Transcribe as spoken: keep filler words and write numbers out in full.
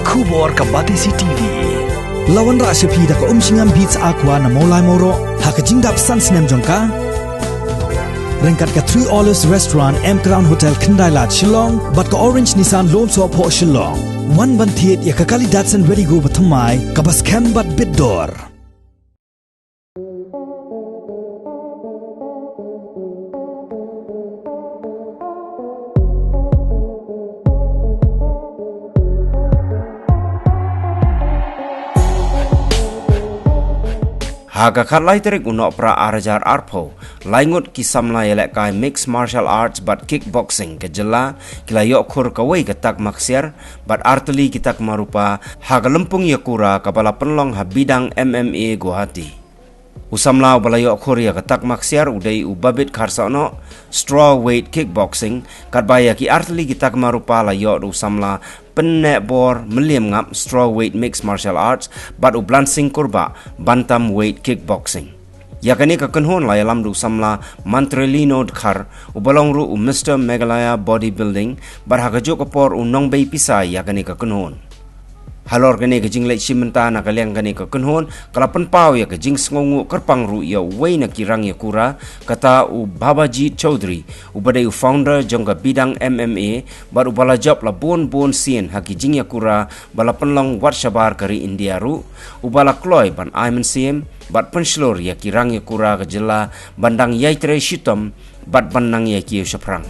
Khubor ka Batesi T V. La wanrah sha phi da ka Umshngam Beats Aqua na Mawlai Mawroh ha ka jingdap san snem jong ka. Ryngkat ka Three Olives Restaurant, M Crown Hotel, Khyndai Lad, Shillong, bad ka Orange Nissan Lone Soh Phoh, Shillong. Wan ban thied ïa ka kali Datsun Redi-GO bathymmai kaba skhem bad bit dor. Ha ka khatlai tarik u Nohprah ar hajar arphew, lai ngut ki samla ïalehkai Mixed Martial Arts bad Kickboxing ka jylla ki la ïoh khur kawei ka takma ksiar bad artylli ki takma rupa ha ka lympung ïakura kaba la pynlong ha Bidang M M A, Guwahati. U samla uba la ïoh khur ïa ka takma ksiar u dei u Babit Kharsahnoh, Strawweight Kickboxing, katba ïa ki artylli ki takma rupa la ïoh da u samla Pynnehbor Mylliem Ngap, Strawweight Mixed Martial Arts, bad u Blansing Kurbah, Bantamweight Kickboxing. Ïa kane ka kynhun la ïalam da u samla Mantrelino Dkhar, uba long ruh u Mister Meghalaya Bodybuilding, bad ha kajuh ka por u nongbei pisa ïa kane ka kynhun. Halor kane ka jingleit shimbynta na ka liang kane ka kynhun, ka la pynpaw ïa ka jingsngewnguh kyrpang ruh ïa uwei na ki rangïakura, kata u Babajit Chaudhry, uba dei u founder jong ka Bidang M M A, bad uba la jop la bun bun sien ha ki jingïakura ba la pynlong wat shabar ka ri India ruh, uba la kloi ban ai mynsiem bad pynshlur ïa ki rangïakura ka jylla ban dang ïatrei shitom bad ban nang ïa kiew shaphrang.